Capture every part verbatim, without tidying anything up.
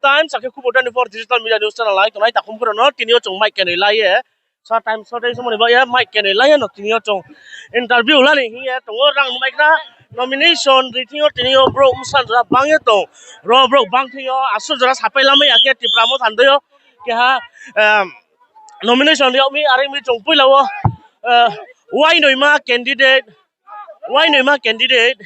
Times, akhe Khubor twenty-four digital media news channel lai tongnai takhum khoro no tini yo chung mic kenoi lai ye. Sa Times, sa Times mo ni ba ye mic kenoi lai ye no tini yo chung interview la ni hing ye tong o rang mai khna nomination ri thing yo tini yo brouh msan jora bang ye tong. Ro brouh bang thing yo asur jora sapai lamai ya khe Tipra Motha ni dei yo keha, em, nomination ri yag mi are mi chung poila wo, eh, uainoima candidate, uainoima candidate,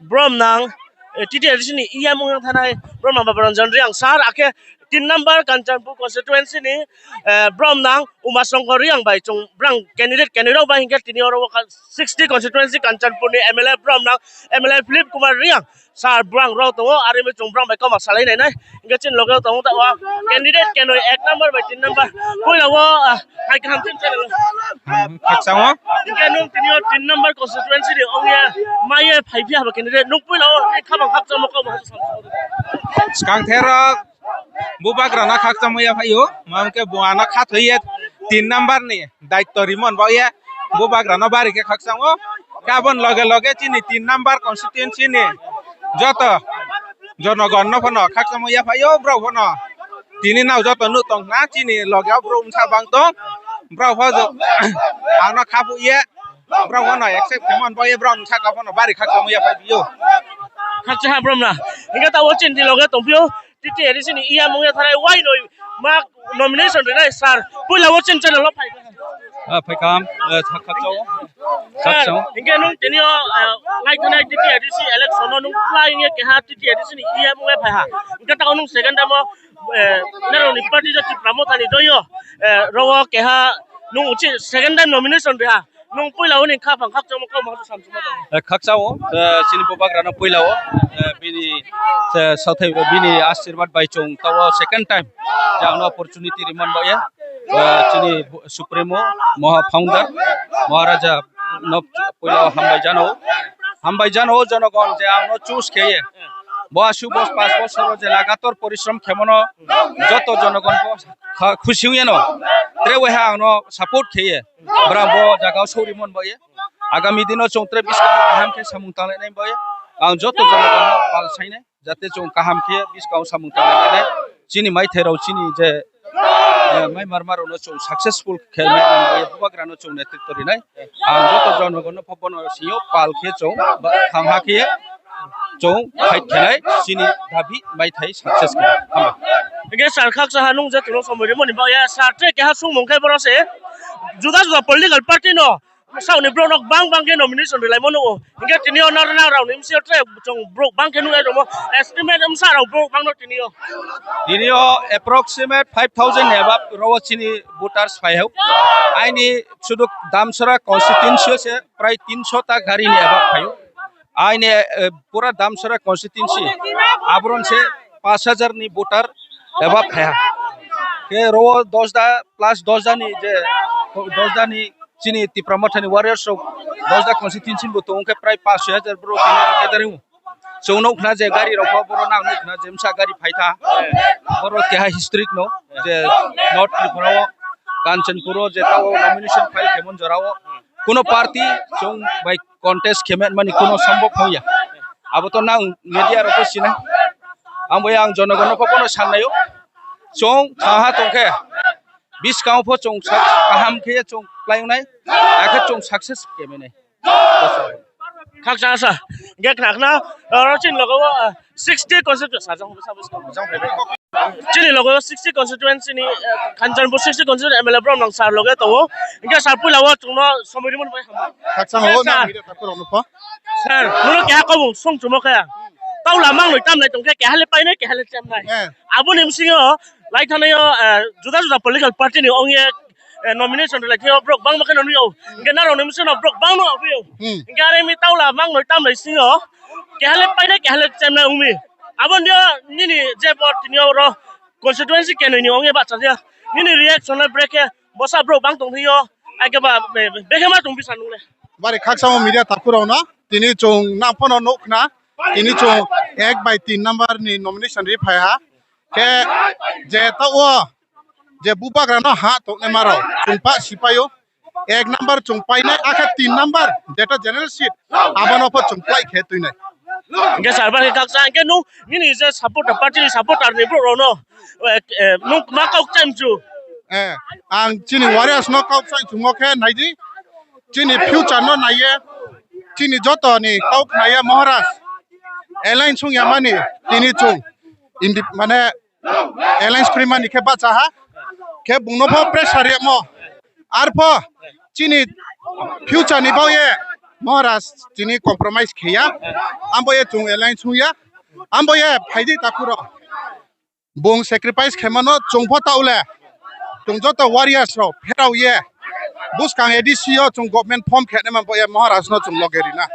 bromnang, eh, T T A D C ni E M ong yang thanai, bromnang Babaranjan Reang sir, akhe tin number Kanchanpur constituency ni, eh, bromnang Uma Songkor Reang bai chung brang candidate candidate rao bai hing khe tini oro wo ka-, sixty constituency Kanchanpur ni M L A bromnang M L A Philip Kumar Reang sir brang rao tong o, are mi chung brang bai kauma salai nai nai. Hing khe chini loge wo tong o taoh wo candidate kenoi ek number bai tin number. Poila wo, ah, hai kaham chini channel. Hmm, khakchang o. Hing khe nung tini yo tin number constituency ni ong ye mai ye phai phi ha ba candidate. Nung poila wo nini khaphang khakchangmo kauma sa. Skang the rok bubagra no khakchangmo ya phai ou. Mang khe bo ano khathoi ye tin number ni daityo rimo ni baoh ye bubagra no bari khe khakchang o. Khe abo ni loge loge chini tin number constituency ni joto jonogon no phano khakchangmo ya phai ou, brao phano tini nao joto nuh tong khna chini loge o brouh bsa bang tong. Brao pho jo-, ang no kha phuh ye, brao phano accept khemo ni baoh ye brao ni saka phano bari khakchangmo ya phai phi ou. Khakchang ha bromna. Hing khe taoh wo chini loge tongphi ou, T T A D C ni E M ong ye thanai uainoima nomination rinai sir. Poila wo chini channel wo phai. Ah, phai kaham, eh, khakchang o. Sir, khakchang o. Hing khe nung tini yo, eh, lai thanai T T A D C election no nung klái hing ye keha T T A D C ni E M ong ye phai ha. Hing khe taoh nung second time wo, eh, nrao ni party je Tipra Motha ni dei yo, eh, ro wo keha nung uchi second time nomination ri ha. Nung poila wo ni khaphang khakchangmo kauma sa samchimo tong. Eh, khakchang o, eh, chini bubagra no poila wo, eh, bini, eh, saothai bini asirbad bai chung taoh wo second time je ang no opportunity rimo ni baoh ye, eh, chini bu-, supremo, moha founder, Maharaja no poila wo hambai jano, hambai jano jonogon je ang no choose khe ye. Bo asuh bos pas bosor wo je lagator porishrom khemo no joto jonogon pho kha-, khusi ong ye no. Tre waiha ang no support khe ye. Brao bo jaga wo souhrimo ni baoh ye. Agami din no chung tre buskang wo kaham khe samung tanglai nai ni baoh ye. Ang joto jonogon no pal sai nai. Jate chung kaham khe buskang wo samung tanglai nai. Chini maithai rao chini je, eh, mai marma rao no chung successful khe nai ni baoh ye bubagra no chung netritwo ri nai. Ang joto jonogon no pho bono sing yo pal khe chung ba thang ha khe ye chung fight khe nai chini dabi maithai success khe nai. Hambai. Hing khe sir khakchang ha nung je tong no somoi rimo ni baoh ye sir tre keha sungmung khe boro se. Juda juda political party no saoh ni brouh no bang bang khe nomination rilaimo nuh ou. Hing khe tini yo nrao, nrao ni bsing yo tre chung brouh bang khe nuh ye tongmo. Estimate bsa rao brouh bang no tini yo. Tini yo approximate five thousand ni above ro wo chini voters phai ou. Aini sudu Damsara constituency yo se prai tinso ta gari ni above phai ou. Aini, eh, pura Damsara constituency, aboro se paanch hajar ni voter above phai ha. Khe ro wo Dosda plus Dosda ni je, Dosda ni chini Tipra Motha ni warriors rao Dosda constituency bo tong khe prai paanch soi hajar brouh tini gathering ou. Chung nuh khna je gari rao pho boro nang nuh khna je bsa gari phai tha. Boro keha history no je North Tripura wo Kanchanpur wo je taoh wo nomination file khemo ni jora wo kuno party chung bai contest khe mani kuno sombhob ong ya. Abo to nang media rao pho si nai. Ang bai ang jonogon no pho bono sa nai ou. Chung thanng ha tong khe, buskang wo pho chung sa-, kaham khe ye chung klái ong nai, akhe chung success khe mai nai. Khakchang sa, hing khe khna khna, oro chini loge wo, ah, sixty constituency, chini loge wo sixty constituency ni, eh, Kanchanpur sixty constituency M L A Bromnang sir loge tong ou. Hing khe sir poila wo chung no somoi rimo ni bai hambai. Khakchang o, sir. Nang media takhu rao no pho. Sir, nung no keha kaubung sung chumo khe. Taula mangnoi tamnai tong khe, keha le painai, keha le chemnai. Eh. Abo ni bsing yo, lai thanngnai yo, eh, juda juda political party ni ong ye, eh, nomination rilai khe yo, brouh bangma khe no nuh ou. Hing khe nrao ni bsing no brouh bang no nuh ou. Hmm. Hing khe are mi taula mangnoi tamnai sing yo, keha le painai, keha le chemnai ong mi. Abo ni yo, nini je bo tini yo ro constituency kenoi ni ong ye bahcha ya. Nini reaction le brekhe, bosa brouh bang tong thing yo, akhe ba, be-, be-, bekhe ma tong bisa nung le. Bari khakchang o media takhu rao no, tini chung nang pho no nuh khna, tini chung ek bai tin number ni nomination ri phai ha. Khe je taoh wo, je bubagra no ha tongnaima rao, chung pah sipai ou, ek number chung painai, akhe tin number, jeta general seat, abo no pho chung klái khe tuinai. Hingke sir, bar khe khakchang, hingke nung nini je supporter, party ni supporter ni brouh rao no, eh, eh, nung ma kau kchai mchu? Eh, ang chini Warriors no kau kchai chungmo khe nai di, chini future no nai ye, chini joto ni kau khna ye Maharaj alliance ong ya mani, tini chung indi, mane, alliance kri mani khe bahcha ha, khe bung no pho pressure rimo. Arpho chini future ni bau ye Maharaj tini compromise khe ya, abo ye chung alliance ong ya, abo ye phai di takhu rao. Bung sacrifice khe mano chung pho taoh le, chung joto Warriors rao pherao ye, buskang A D C yo chung government form khe nai man bo ye Maharaj no chung loge ri na.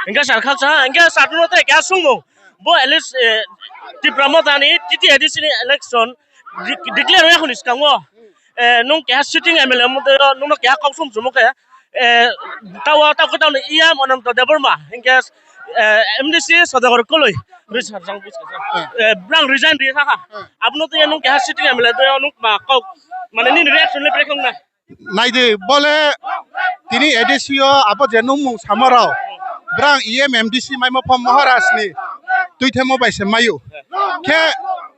Hingke sir khakchang, hingke sir no tre keha sungmung. Bo at least, eh, Tipra Motha ni T T A D C ni election de-, declare ong ya kho ni skang wo, eh, nung keha sitting M L A mo de, nung no keha kau sungmung khe, eh, taoh, taoh khe taoh ni E M Ananta Debbarma, hingke, eh, M D C Sodagar Koloi, eh, brang resign ri ha ha. Abo no tui ye nung keha sitting M L A de, nung ma kau, mane nini reaction le brekhe ong nai? Nai di, bo le tini A D C yo abo je nung mung samo rao, brang E M M D C maimo pho Maharaj ni tuithemo bai se mai ou. Khe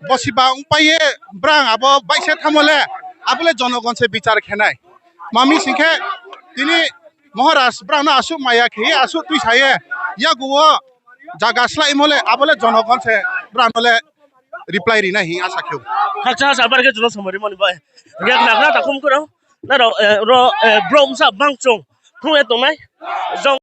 bosiba ongpai ye brang abo baihse thamo le, abo le jonogon se bichar khe nai. Mami sing khe tini Maharaj brang no asuh maya khe ye, asuh tuisa ye, yagu wo jaga slái mo le, abo le jonogon se brang no le reply ri nai hing asa khe ou. Khakchang sir, bar khe chung no samari mani bai. Hingke khna khna takhum khorang. Nrao, eh, ro, eh, brouh bsa bang chung phruh ye tongnai. Jong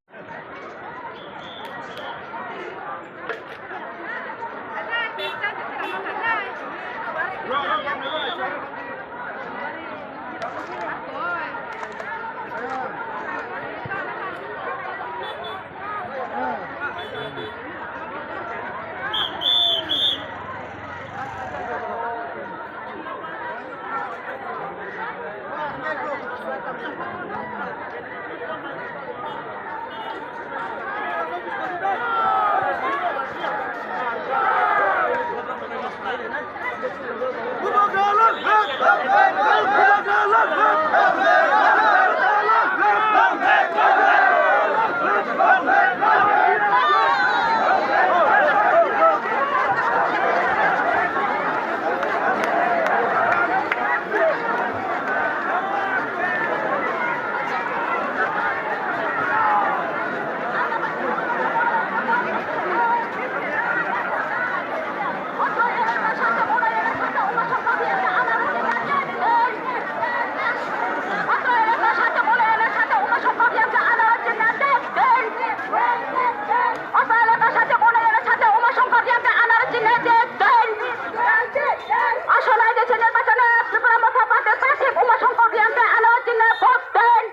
Asole deshi nirbachone Tripura Motha Party prarthi Uma Shankar Reang ke ano chini vote den.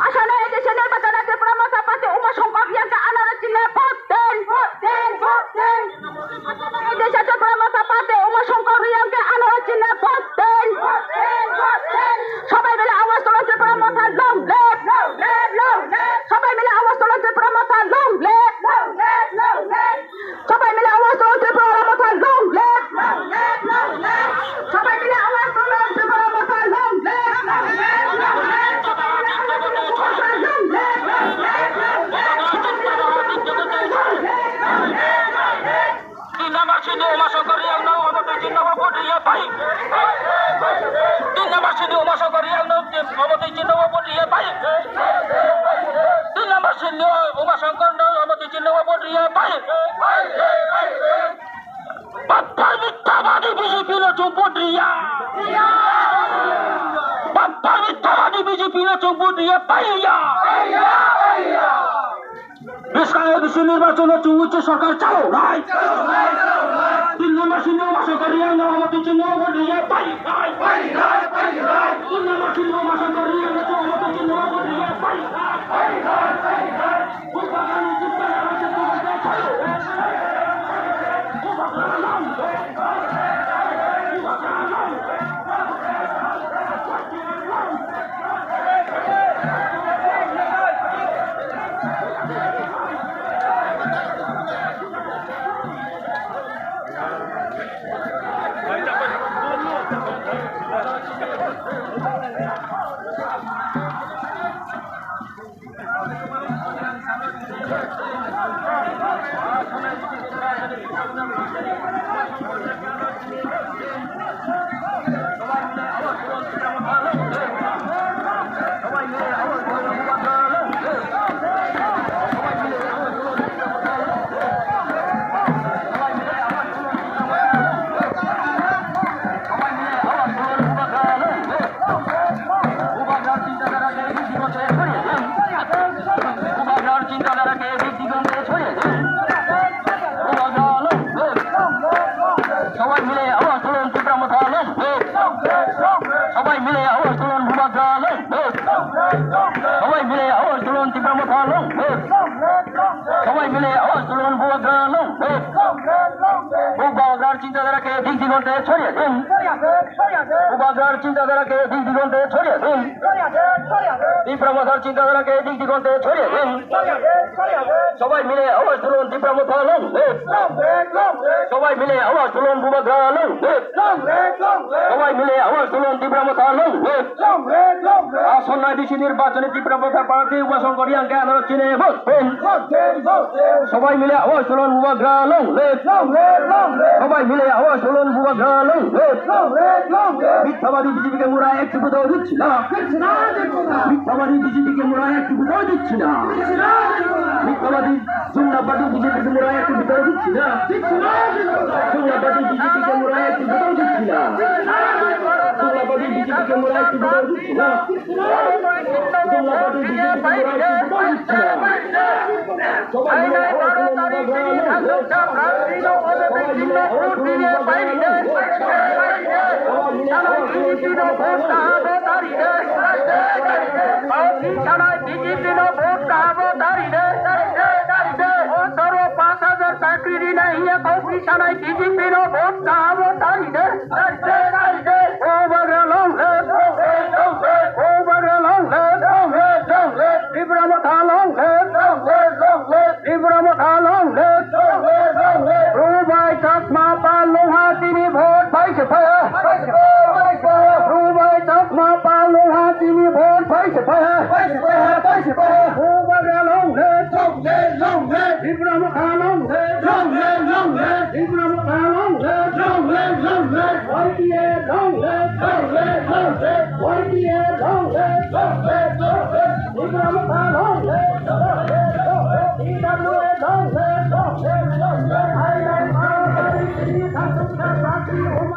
Asole deshi nirbachone Tripura Motha Party Uma Shankar Reang ke ano chini vote den. Asole deshi Tripura Motha Party Uma Shankar Reang ke ano chini vote den. Sabai mile awaz tulon Tripura Motha long live. Sabai mile awaz tulon Tripura Motha long live. Sabai mile awaz tulon Tripura Motha long live. Sabai mile awaz tulon Tripura Motha long live. Sabai mile awaz tulon Tripura Motha long live. Tin number sini Uma Shankar Reang no omo tui chinno wo vote ri ya pai. Tin number sini Uma Shankar Reang no omo tui chinno wo vote ri ya pai. Tin number sini Uma Shankar no omo tui chinno wo vote ri ya pai. Bappar mithabadi B J P no chung vote ri ya. Bappar mithabadi B J P no chung vote ri ya pai ya. Bwskang A D C nirbachon no chung uche sorkar chalo nai. Tin number sini Uma Shankar Reang no omo tui chinno wo vote ri ya pai. Tin number sini Uma Shankar Reang no omo tui chinno wo vote ri ya pai. বুবাগ্রার চিন্তাধারাকে দিক দিগন্তে ছড়িয়ে দিন। বুবাগ্রার চিন্তাধারাকে দিক দিগন্তে ছড়িয়ে দিন। বুবাগ্রা long live। সবাই মিলে আওয়াজ তুলুন, তিপ্রা মথা long live। সবাই মিলে আওয়াজ তুলুন, বুবাগ্রা long live। সবাই মিলে আওয়াজ তুলুন, তিপ্রা মথা long live। সবাই মিলে আওয়াজ তুলুন, বুবাগ্রা long live। বুবাগ্রার চিন্তাধারাকে দিক দিগন্তে ছড়িয়ে দিন। বুবাগ্রার চিন্তাধারাকে দিক দিগন্তে ছড়িয়ে দিন। তিপ্রা মথার চিন্তাধারাকে দিক দিগন্তে ছড়িয়ে দিন। সবাই মিলে আওয়াজ তুলুন, তিপ্রা মথা long live। সবাই মিলে আওয়াজ তুলুন, বুবাগ্রা long live। সবাই মিলে আওয়াজ তুলুন, তিপ্রা মথা long live। আসন্ন ডিসি নির্বাচনে তিপ্রা মথা প্রার্থী উমাশঙ্কর রিয়াংকে আদালতে ভোট দিন। সবাই মিলে আওয়াজ তুলুন, বুবাগ্রা long live। সবাই মিলে আওয়াজ তুলুন, বুবাগ্রা long live। মিথ্যাবাদী বিজেপিকে মোরা একটি ভোটও দিচ্ছি না। মিথ্যাবাদী বিজেপিকে মোরা একটি ভোটও দিচ্ছি না। মিথ্যাবাদী জুমলা পার্টি বিজেপিকে মোরা একটি ভোটও দিচ্ছি না। জুমলা পার্টি বিজেপিকে মোরা একটি ভোটও দিচ্ছি না। জুমলা পার্টি বিজেপিকে মোরা একটি ভোটও দিচ্ছি না। জুমলা পার্টি বিজেপিকে মোরা একটি ভোটও দিচ্ছি না। সবাই মিলে আওয়াজ তুলুন, বুবাগ্রা long live। সবাই মিলে আওয়াজ তুলুন, বুবাগ্রা long live। সবাই মিলে আওয়াজ তুলুন, তিপ্রা মথা long live। Kauphi sanai B J P no vote kaham o dari de. O soro পাঁচ হাজার chakri rinai hing ye kauphi sanai B J P no vote kaham o dari de. Bubagra long live. Bubagra long live. Tipra Motha long live. Tipra Motha long live. Probu Bhai Chakma Palung ha chini vote pai se phai ha. Probu Bhai Chakma Palung ha chini vote pai se phai ha. Bubagra long live. Tipra Motha long live. Tipra Motha long live. Y T F long live. Y T F long live. Tipra Motha long live.